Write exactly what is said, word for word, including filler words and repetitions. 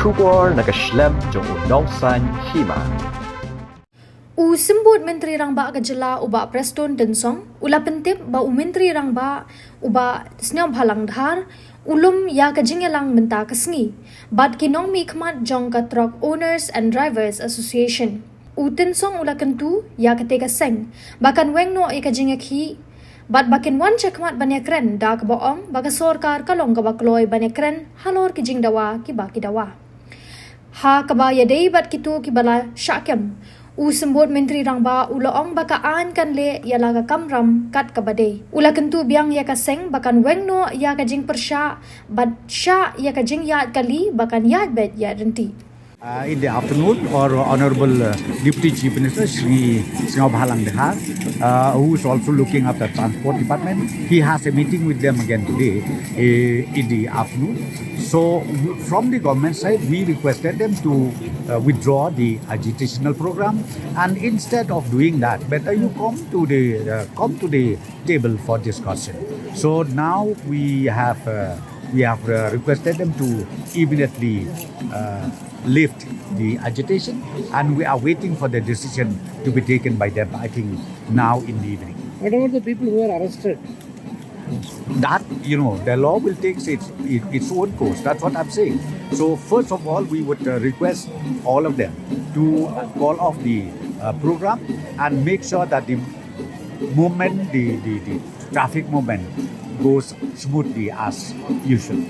Khubor na ka shlem jong u Nongsaiñ Hima. U Symbud Myntri Rangbah ka jylla u Bah Prestone Tynsong u la pyntip ba u Myntri Rangbah u Bah Sniawbhalang Dhar u lum ïa ka jingïalang mynta ka sngi bad ki nongmihkhmat jong ka Truck Owners and Drivers Association. U Tynsong u la kyntu ïa kata ka seng ba kan weng noh ïa ka jingïakhih bad ba kin wan shakhmat ban ïakren, da kaba ong ba ka sorkar ka long kaba kloi ban ïakren halor ki jingdawa kiba ki dawa. Ha kaba ïadei bad kito kiba la shah kem, u Symbud Myntri Rangbah u la ong ba ka aiñ kan leh ïa la ka kamram kat kaba dei. U la kyntu biang ïa ka seng ba kan weng noh ïa ka jingpyrshah bad shah ïa ka jingïaid kali ba kan ïaid beit ïaid ryntih. Uh, in the afternoon, our Honorable uh, Deputy Chief Minister, Shri Sniawbhalang Dhar, uh, who is also looking after Transport Department, he has a meeting with them again today uh, in the afternoon. So, w- from the government side, we requested them to uh, withdraw the agitational program, and instead of doing that, better you come to the uh, come to the table for discussion. So now we have uh, we have uh, requested them to immediately uh, lift the agitation, and we are waiting for the decision to be taken by them. I think now in the evening. What about the people who were arrested? That, you know, the law will take its, its own course. That's what I'm saying. So first of all, we would uh, request all of them to call off the uh, program and make sure that the movement, the, the, the traffic movement goes smoothly as usual.